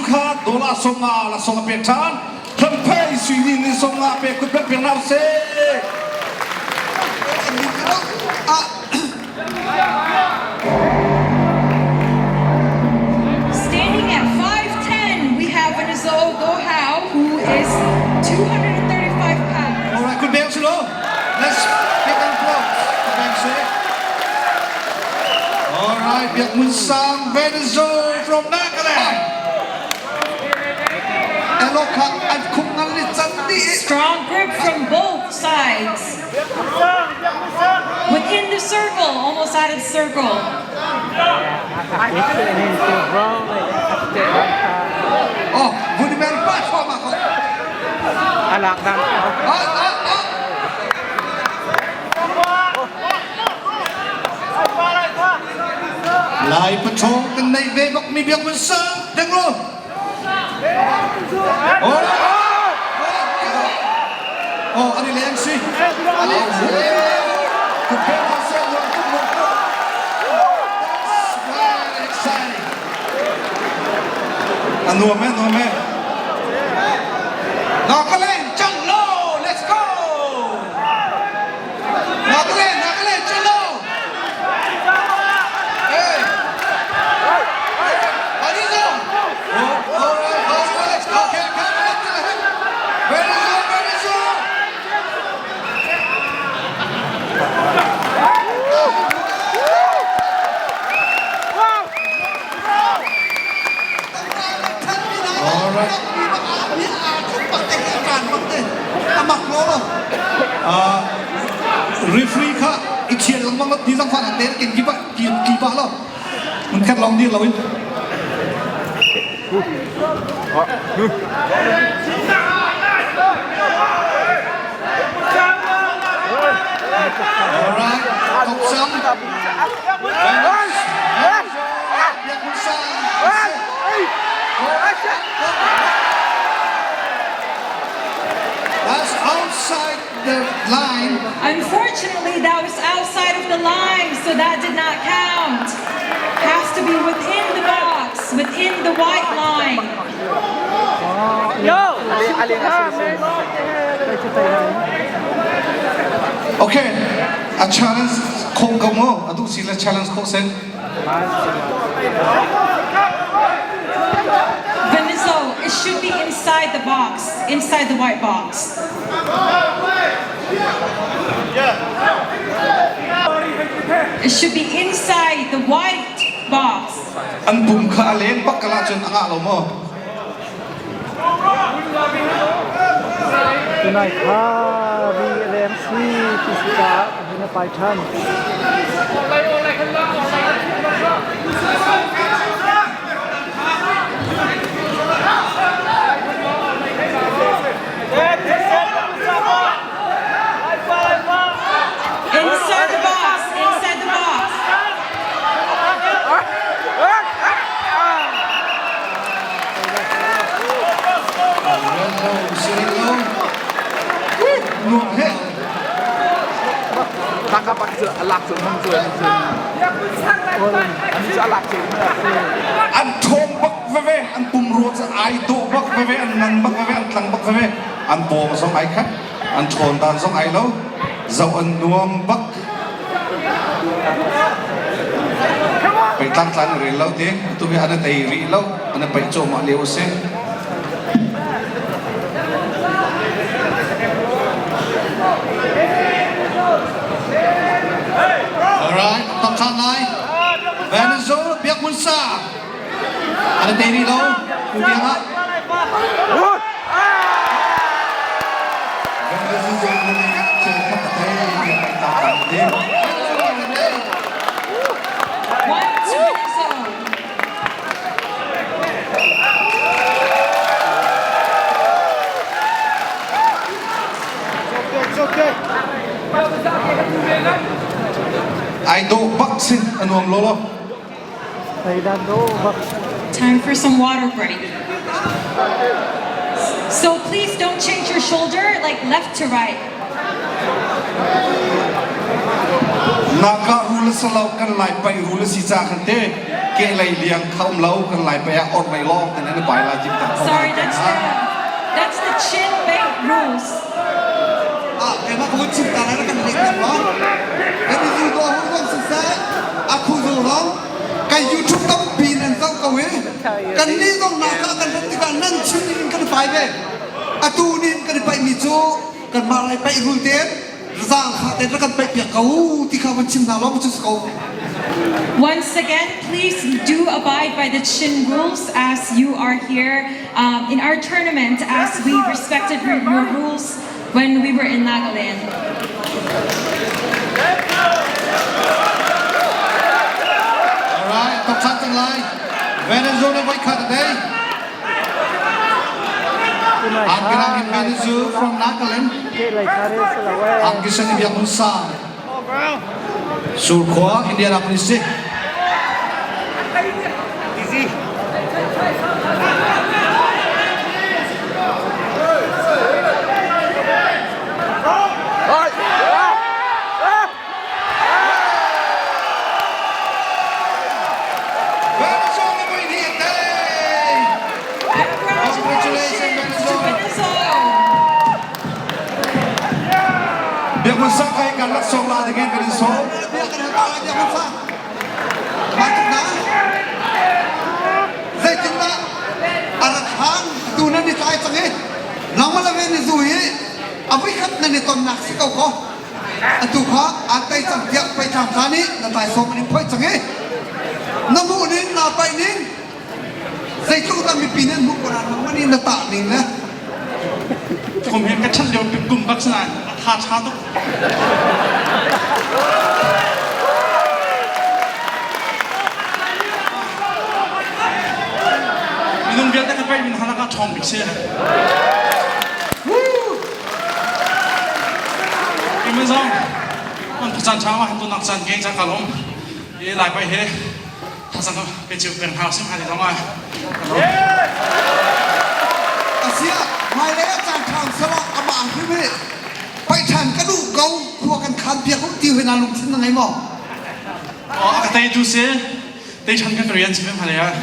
kha dollar 50 la song a pek ṭhan. Hlamphei suini nih 50 pek kut pek pek na usih. Standing at 5'10", we have Venezo Gohau, who is 235 pounds. All right, good bang silo. Let's give them applause. Good bang sih. All right, Biak Mun Sang Venezo from Nagaland. Strong grip from both sides. Within the circle, almost out of the circle. Oh, Vunimer pa ma ko. Alak dan. Ah, ah, ah. Lai pathong kan nei ve bak mi Biak Mun Sang deng lo. Oh, oh, ani leng si. Ani Prepare yourself, That's very exciting. A nuam eh, nuam eh. Nagaland, chalo, let's go. Nagaland, Nagaland, chalo. Hey. Arizo. Oh, all right, let's go, let's go. Okay, come on, Venezuela, Venezuela. All right. Referee kha i thial lengmang lo ti zang fa te ken ki pa ki ki pa lo mun khat long dir lo in. All right, top sang. Biak Mun Sang. That's outside the line. Unfortunately, that was outside of the line, so that did not count. Has to be within the box, within the white line. Yo! Okay, a challenge khong ko mo. Atu si la challenge kho sen. Venezo, it should be inside the box, inside the white box. It should be inside the white box. An pum kha a leng bak kala cun a ngah lo mo. Tunai kha ri leng si ti si caah hin a pai ṭhan. Inside the box, inside the box. Renzo Siringo. Nuam he. Tangka pak cu a lak cu hmang cu an cu. An cu a lak cu. An ṭhawng bak veve, an pumrua cu ai dawh bak veve, an ngan bak veve, an tlang bak veve, an pawng zong ai khat, an ṭhawn dan zong ai lo, zoh an nuam bak. Pei tlang tlan rel lo ti, tu hi an tei rih lo, an paih cawmah lio a si. Alright, top chan lai. Venezuela Biak Mun Sa. An tei rih lo. Tu tiang ah. Venezuela nih thil khat a tei tiah paih tlang tlan a ti. One to Venezo. It's okay. Ai dawh bak si a nuam lawlaw. Time for some water break. So please don't change your shoulder like left to right. Naka rule salau kan lai pai rule si ca khan te. Ke lei liang kha um lo kan lai pe ah or lei lawng ten an pai lai jim ta. Sorry, that's the that's the chin bait rules. Ah, keimah ka vun chim ta lai na kan lek deuh lo. Kan i zu dawh hung zong siseh, a khu zu zong kan YouTube tampi nan zoh ko i kan nih zong nak ah kan rat tikah nan chim in kan i pai ve. Atu nin kan i paihmi cu kanmah lai paih rul tein zaang kha tein rak kan paih piak ko ti kha vun chim hna law cu si ko. Once again, please do abide by the Chin rules as you are here in our tournament as we respected your rules when we were in Nagaland. Alright, tok chan cang lai. Venezuela voi khat a day. Angela Venezuela from Nagaland. Angkisan biak hun sa. Surkhua Indianapolis si. Easy. Venezuela voi ni a day. Congratulations to Venezuela. Biak hun sa kai kan laksawng la dingin kan in sawm. Biak kan hal lai biak hun sa. Matuk na. Zeitindah a rat han tu nan i tlai cang i nangmah le ve ni zu hi a voikhat nan i tonnak si ko ko. Atu kha aan tei cang tiah pei tlang tla nih na taisawm an in phoih cang i na hmuh ning na paih ning zeitluk dah mipi nih an hmuh ko na nangmah nih na tah ning le Kum hi ka ṭhat lio kum bak si nain a tha ṭha tuk. Minung vialte ka paih min halak ah ṭhawng bik si. Keimah zong an caan ṭha ma tunak caan ke caan ka lawm. I lai pai he thazang pe chiu peng hau sim hali zong ah. Asia hmailei ah caan ṭha sala amah hrim hi paih ṭhan ka duh ko khua kan khan piak u ti hoi na lungthin na ngei maw? Oh, a ka tei tu si. Tei ṭhan ka rian si hmalei ah.